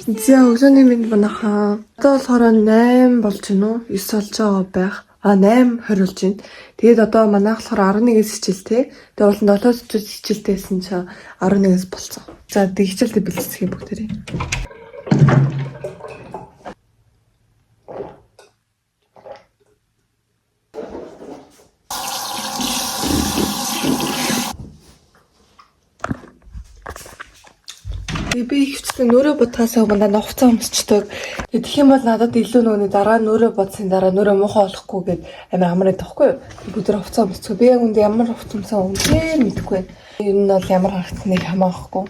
За, өглөөний мэнд манайхаа. Одоо болохоор 8 болж байна уу? 9 болж байгаа байх. А, 8:20 болж байна. Тэгээд одоо манайх болохоор 11-ээс хичээлтэй. Тэгээд уул нь 7-өөс хичээлтэй байсан чинь 11-ээс болцсон. За, тэг хичээлдээ бэлтгэх бүгдээрээ. Тэгээ би ихэвчлэн нүүрээ будахаас өмнө дандаа хувцас өмсчдөг. Тэгээ тэгэх юм бол надад илүү нөгөөний дараа нүүрээ будсан дараа нүүрээ муухай болохгүй гэд амар амар байдаг хгүй юу. Бүгд тэр хувцас өмсчихөө. Би яг үндэ ямар хувцас өмсөн үнэхээр мэдэхгүй байна. Ер нь бол ямар харагдсныг хамаахгүй.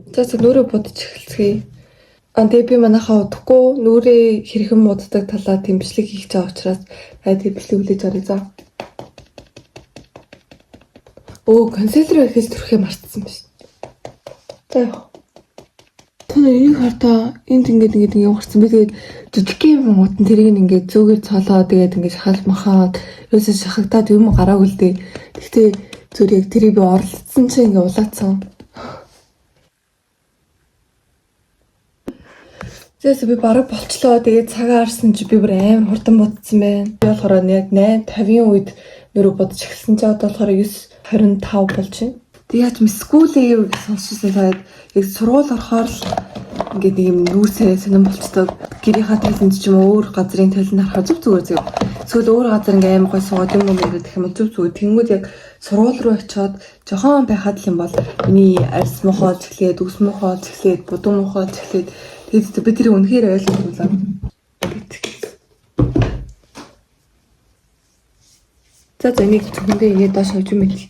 За за, нүүрээ будаж эхэлцгээе. А, тэгээ би манайхаа удахгүй нүүрээ хэрхэн буддаг талаар тийм бичлэг хийх гэж байгаа учраас та тэр бичлэг хүлээж авъя за. Өө, concealer эхэлж түрхээ мартсан биш. За, яах. Та нар энийг хартаа энд ингээд ингээд ингээд гарсан. Би тэгээд жижиг юм гот нь тэрийг ингээд зөөгөр цолоо, тэгээд ингээд шахал махаад ерөөсөө шахагтаад юм гараагүй л дээ. Гэхдээ зүгээр яг тэрийг би оролцсон чинь ингээд улаацсан. Зээс би бараг болчлоо. Тэгээд цагаа харсан чи би бүр амар хурдан будсан байна. Би болохоор яг 8:50-ын үед нүүрээ будаж эхэлсэн чи одоо болохоор 9:25 болж байна. Тэгээд яаж мэсгүүлээ юу гэж сонсчихсан саяд яг сургууль орохоор л ингээд нэг юм нүүрсээ сонирн болчдог. Гэрийнхаа талент ч юм уу өөр газрын талент харахаар зүг зүгээр зүг. Эсвэл өөр газар ингээ амар гой суугаад юм юм яриад гэх юм бол зүг зүгээр. Тэнгүүд яг сургууль руу очиод жохон байхад л юм бол миний арьс мухаалж эхлээд, үс мухаалж эхлээд, будан мухаалж эхлээд. Тэгээд би тэр үнэхээр ойлгохгүй. За за, энийг зөвхөндөө ингээд доош хавж юм байл.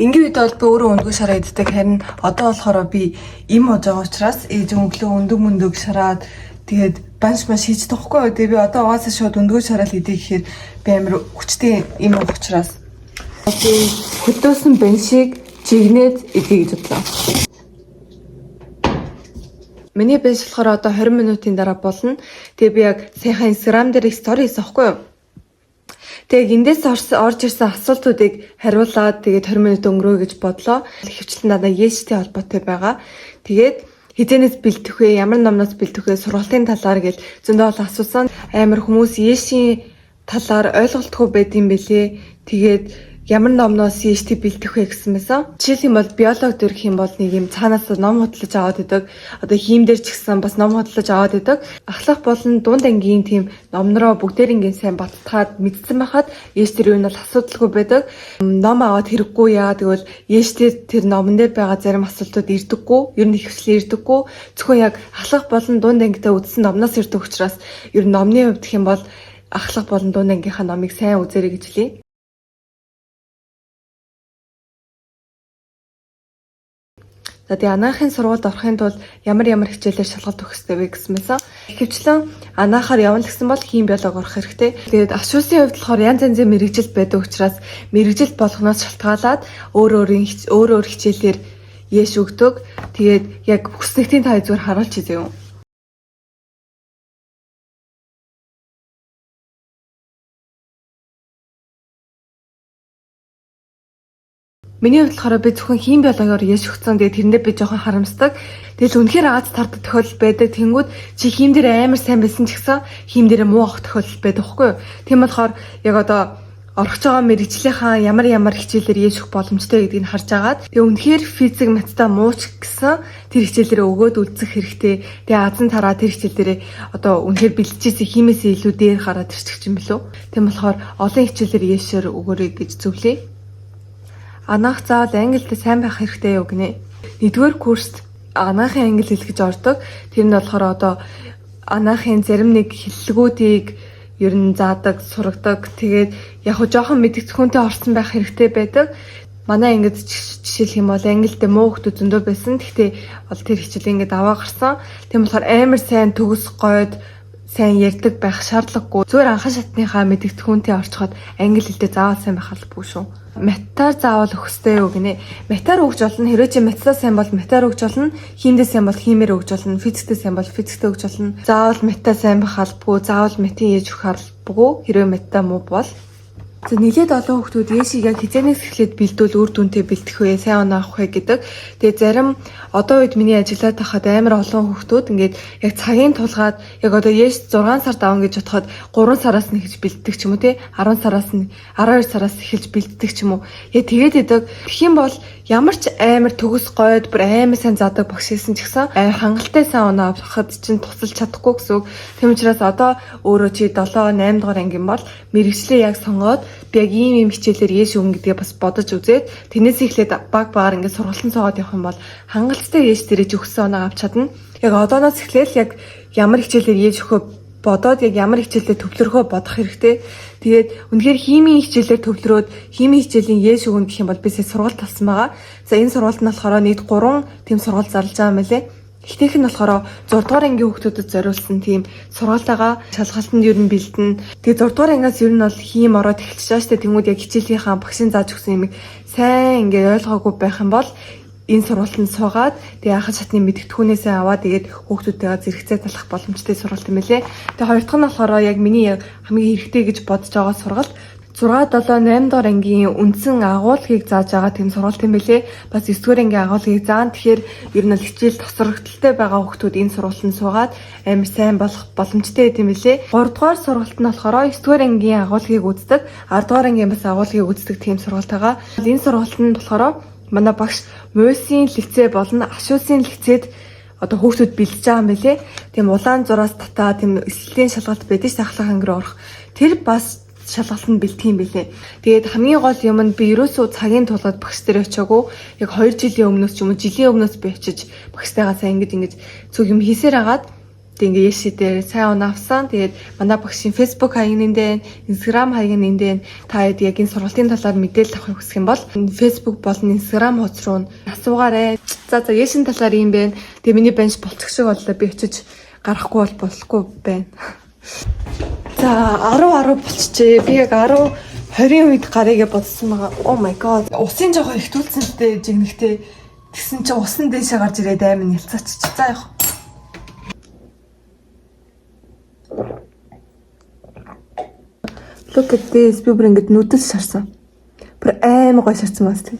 Энгийн үед бол би өөрөө өндгөө шараа иддэг. Харин одоо болохоор би им ууж байгаа учраас ээж өглөө өндөг мөндөг шараад, тэгээд банш маш хийж тахгүй. Тэгээ би одоо угаасаа шууд өндгөө шараал идэх гэхээр би амар хүчтэй им уух учраас би хөдөөсөн баншийг жигнээд идье гэж бодлоо. Миний банш болохоор одоо 20 минутын дараа болно. Тэгээ би яг саяхан Instagram дээр story хийсэн аахгүй юу? Тэгээ эндээс орж ирсэн асуултуудыг хариулаад, тэгээд 20 минут өнгөрөө гэж бодлоо. Ихэвчлэн надад ЕШ-тэй холбоотой байгаа. Тэгээд хэзээнээс бэлтгэх вэ, ямар номноос бэлтгэх вэ, сургалтын талаар гэл зөндөө олон асуусан. Амар хүмүүс ЕШ-ийн талаар ойлголтгүй байд юм бэлээ. Тэгээд ямар номноос ЕШ-тэй бэлтгэх вэ гэсэн байсан. Жишээлх юм бол биологи дөрөх юм бол нэг юм цаанаас ном худлаж аваад идэг. Одоо хийм дээр ч гэсэн бас ном худлаж аваад идэг. Ахлах болон дунд ангийн тийм номнороо бүгдээр ингийн сайн баттгаад мэдсэн байхад ЕШ тэр юу нь бол асуудалгүй байдаг. Ном аваад хэрэггүй яа тэгвэл ЕШ тэр номон дээр байгаа зарим асуултууд ирдэггүй. Ер нь ихэвчлэн ирдэггүй. Зөвхөн яг ахлах болон дунд ангидаа үзсэн номноос ирдэг учраас ер нь номны хувьд гэх юм бол ахлах болон дунд ангийнхаа номыг сайн үзээрэй гэж хэлье. За, тэгээ анаахын сургуульд орохын тулд ямар ямар хичээлээр шалгалт өгөх ёстой вэ гэсэн байсан. Ихэвчлэн анаахаар явна гэсэн бол хим, биологи орох хэрэгтэй. Тэгээд ашуусын хувьд болохоор янз янзын мэргэжил байдаг учраас мэргэжил болгоноос шалтгаалаад өөр өөрийн өөр өөр хичээлээр ЕШ өгдөг. Тэгээд яг хүснэгтийн та зүгээр харуулж үзье юм. Миний хувьд болохоор би зөвхөн хим, биологиор ЕШ өгсөн. Тэгээд тэрэндээ би жоохон харамсдаг. Тэгэл үнэхээр аз тарддаг тохиолдол байдаг. Тэнгүүд чи хим дээр амар сайн байсан ч гэсэн хим дээр муу авах тохиолдол байдаг байхгүй юу? Тийм болохоор яг одоо орох байгаа мэргэжлийнхаа ямар ямар хичээлээр ЕШ өгөх боломжтой гэдгийг харж агаад, тэгээ үнэхээр физик, математика муу ч гэсэн тэр хичээлээрээ өгөөд үлдсэх хэрэгтэй. Тэгээ азан тараа тэр хичээл дээрээ одоо үнэхээр бэлтжижсэн химээсээ илүү дээр гараад ирчих юм билүү. Тийм болохоор олон хичээлээр ЕШ-ээр өгөөрэй гэж зөвлөе. Анаах заавал англи хэлтэй сайн байх хэрэгтэй юу гинэ. Нэгдүгээр курст анаахын англи хэл гэж ордог. Тэр нь болохоор одоо анаахын зарим нэг хэллэгүүдийг ер нь заадаг, сургадаг. Тэгээд яг хөө жоохон мэдгэцхүүнтэй орсон байх хэрэгтэй байдаг. Манай ангид жишээлх юм бол англид муу хүмүүс зөндөө байсан. Гэхдээ бол тэр хичээл ингээд аваа гарсан. Тийм болохоор амар сайн төгс гойд сайн ярьдаг байх шаардлагагүй. Зүгээр анхан шатныхаа мэдгэдэгхүүнтэй орчход англи хэлтэй заавал сайн байх албагүй шүү. Матаар заавал өгөх ёстой юу гинэ. Матаар өгч болно. Хэрвээ чи матаа сайн бол матаар өгч болно. Химдээ сайн бол химээр өгч болно. Физиктээ сайн бол физиктээ өгч болно. Заавал матаа сайн байх албагүй. Заавал матын ээж өгөх албагүй. Хэрвээ матаа муу бол. За нэлээд олон хүмүүс ээшийг яг хизээнээс эхлээд бэлдвэл үр дүнтэй бэлдэх вэ, сайн оноо авах вэ гэдэг. Тэгээ зарим одоо үед миний ажиллаад байхад амар олон хүмүүс ингээд яг цагийн тулгаад яг одоо ээш 6 сард авна гэж бодоход 3 сараас нь эхэлж бэлддэг ч юм уу те, 10 сараас нь, 12 сараас эхэлж бэлддэг ч юм уу. Яг тэгээд идэг. Тэгэх юм бол ямар ч амар төгс гойд бүр амар сайн задаг багш хийсэн ч гэсэн амар хангалттай сайн оноо авахад чинь тусалж чадахгүй гэсэн үг. Тийм учраас одоо өөрөө чи 7 8 дугаар ангийн бол мэргэжлээ яг сонгоод би яг ийм ийм хичээлээр ээш өгнө гэдгээ бас бодож үзээд тэрнээс эхлээд баг багаар ингээд сургалтын суугаад явах юм бол хангалттай ээш дээрээ өгсөн оноо авч чадна. Яг одооноос эхлээл яг ямар хичээлээр ээш өгөхөө бодоод яг ямар хичээлээр төвлөрөхөө бодох хэрэгтэй. Тэгээд үнэхээр химийн хичээлээр төвлөрөөд химийн хичээлийн ээш өгнө гэх юм бол би сая сургалт авсан байгаа. За энэ сургалт нь болохоор нийт 3 тийм сургалт зарлж байгаа юм лээ. Эхнийх нь болохоор 6 дугаар ангийн хүүхдүүдэд зориулсан тийм сургалт байгаа. Шалгалтанд ер нь бэлдэнэ. Тэгээ 6 дугаар ангиас ер нь бол хим ороод эхэлж байгаа шүү дээ. Тэнгүүд яг хичээлийнхаа багшийн зааж өгсөн юмыг сайн ингээ ойлгоогүй байх юм бол энэ сургалтанд суугаад тэгээ анхан шатны мэдгэдэгхүүнээсээ аваад тэгээд хүүхдүүдтэйгээ зэрэгцээ талах боломжтой сургалт юм байлээ. Тэгээ хоёр дахь нь болохоор яг миний яг хамгийн хэрэгтэй гэж бодож байгаа сургалт 6 7 8 дугаар ангийн үндсэн агуулгыг зааж байгаа тийм сургалт юм байлээ. Бас 9 дугаар ангийн агуулгыг заана. Тэгэхээр ер нь бол хичээл тосрогдолтой байгаа хүүхдүүд энэ сургалтанд суугаад амар сайн болох боломжтой юм байлээ. 3 дугаар сургалт нь болохоор 9 дугаар ангийн агуулгыг үздэг, 10 дугаар ангийн бас агуулгыг үздэг тийм сургалт байгаа. Энэ сургалт нь болохоор манай багш Муйсын лицей болон Ашуусын лицейд одоо хүүхдүүд бэлдэж байгаа юм байлээ. Тийм улаан зураас татаа тийм эсэлтийн шалгалт байдаг ш, ахлах анги руу орох. Тэр бас шалгалтанд бэлдэх юм билээ. Тэгээд хамгийн гол юм нь би ерөөсөө цагийн тулгаад багш дээр очиагүй. Яг 2 жилийн өмнөөс ч юм уу жилийн өмнөөс би очиж багштайгаа сайн ингэж ингэж зүг юм хийсээр агаад тэг ингээ ээшээ дээр сайн оноо авсан. Тэгээд манай багшийн Facebook хаяг нь эндэн, Instagram хаяг нь эндэн. Та хэд яг энэ сургалтын талаар мэдээлэл авахыг хүсэх юм бол Facebook болон Instagram хуудас руу асуугаарай. За за ээшийн талаар юм байна. Тэгээ миний банш болчих шиг боллоо. Би очиж гарахгүй бол болохгүй байна. За 10 10 болчихжээ. Би яг 10 20-ын үед гарыг бодсон байгаа. Oh my god. Усын жоохон ихтүүлсэн л дээ жигнэгтэй. Тэгсэн чинь усан дээшээ гарч ирээд аймин ялцаач. За явах. Look at this. Би бүр ингэж нүдэл шарсан. Бүр амар гоё шарсан бас тийм.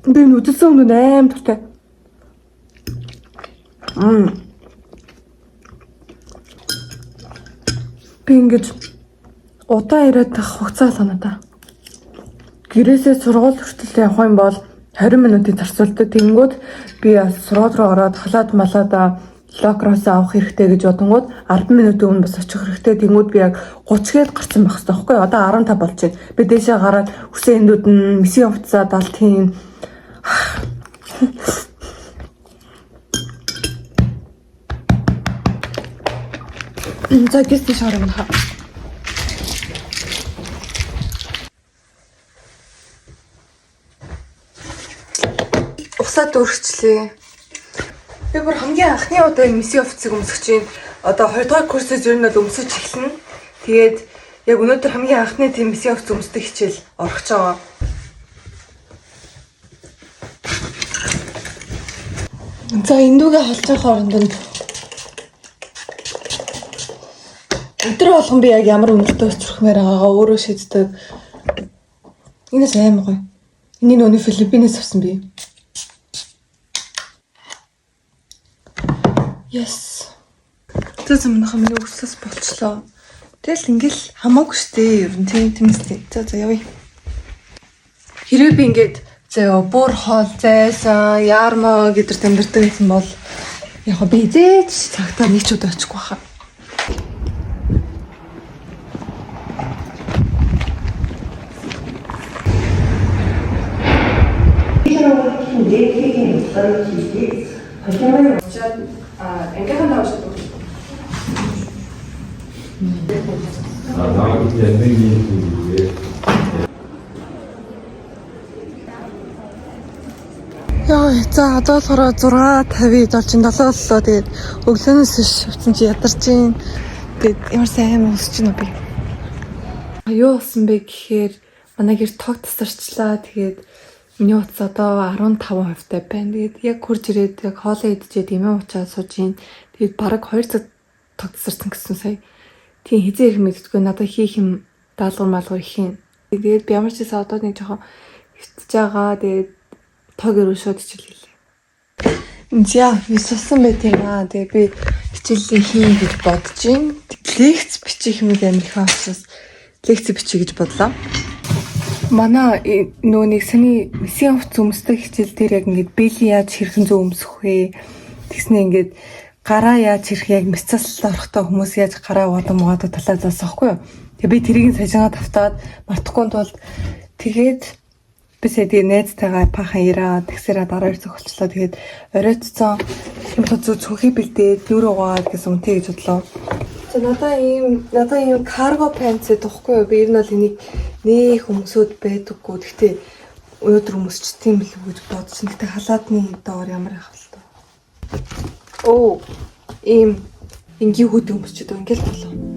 Би нүдэлсэн өмнө амар дуртай. Би ингэж удаан яриад тах хугацаа л надаа. Гэрээсээ сургууль хүртэл явах юм бол 20 минутын зарцуулдаг. Тэнгүүд би сургууль руу ороод халаад малаада локроос авах хэрэгтэй гэж бодонгууд 10 минутын өмнө бас очих хэрэгтэй. Тэнгүүд би яг 30 гээл гарсан байх хэрэгтэй байхгүй юу? Одоо 15 болж байна. Би дээшээ гараад үсээ эндүүд нь месийн хувцас далд хийн. За гис тийш орно хаа. Усаад өргөчлээ. Би бүр хамгийн анхны удаа энэ месийн хувцсыг өмсөж байна. Одоо 2 дугаар курсээс ер нь бол өмсөж эхэлнэ. Тэгээд яг өнөөдөр хамгийн анхны тийм месийн хувцас өмсдөг хичээл орох гэж байгаа. За эндүүгээ холж байгаа хооронд нь өдөр болгон би яг ямар үнэртэй өчрөхмээр байгаагаа өөрөө шийддэг. Энэс амар гоё. Энийг нөөний Филиппинээс авсан би. Yes. За зөвхөн миний өсөс болчлоо. Тэгэл ингээл хамаагүй штэ ер нь тийм тийм үстэй. За за явъя. Хэрвээ би ингээд зөө бүр хоол зайсан, яармаа гэдэр амьдардаг гэсэн бол яг би зээч цагтаа нэг ч удаа очихгүй хаа. Яа, за, одоо болохоор 6:50 болж 7 боллоо. Тэгээд өглөөнөөс хойш явцсан чи ядарч гин. Тэгээд ямар сайн амар өсөж байна би. Юу болсон бэ гэхээр манай гэр тог тасарчлаа. Тэгээд миний утас одоо 15% тай байна. Тэгээд яг хурж ирээд яг хоолоо идчихээд эмээ уучаад сууж гин. Тэгээд бараг 2 цаг тог тасарсан гэсэн сая. Тийм, хэзээ ирэх мэддэггүй, надад хийх юм даалгавар маалгавар их юм. Тэгээд би ямар ч байсан одоо нэг жоохон хэвтэж байгаа. Тэгээд тог ирвэл шууд хичээл хийлээ. За, би сусан байт юм аа. Тэгээ би хичээлээ хий гэж бодож байна. Лекц бичих юм амар их учраас лекц бичих гэж бодлоо. Манай нөгөө нэг саний мэсийн хувцас өмсдөг хичээл дээр яг ингээд бээлий яаж хэрхэн зөв өмсөх вэ? Тэгснэ ингээд гараа яаж хэрэг яг мэс заслалд орохдоо хүмүүс яаж гараа угаадаг мугаадаг талаар заасан байхгүй юу? Тэгээ би тэрийг нь саяжгаа тавтаад мартахгүй тулд тэгээд би сая тэгээ найзтайгаа пахан ираа тэгсэрээ дараа ир зохиолчлоо. Тэгээд оройтцсон юм зү цүнхээ бэлдээд нүрээ угаагаад гэсэн юм тий гэж бодлоо. За, надаа ийм cargo pants гэдэг юу? Би ер нь бол энийг нэх өмсөд байдаггүй. Гэхдээ өнөөдөр өмсч тийм билүү гэж бодсон. Гэхдээ халаатны доор ямар явах вэ? Оо, ийм энгийн хөдөө өмсчихэд ингээл болоо.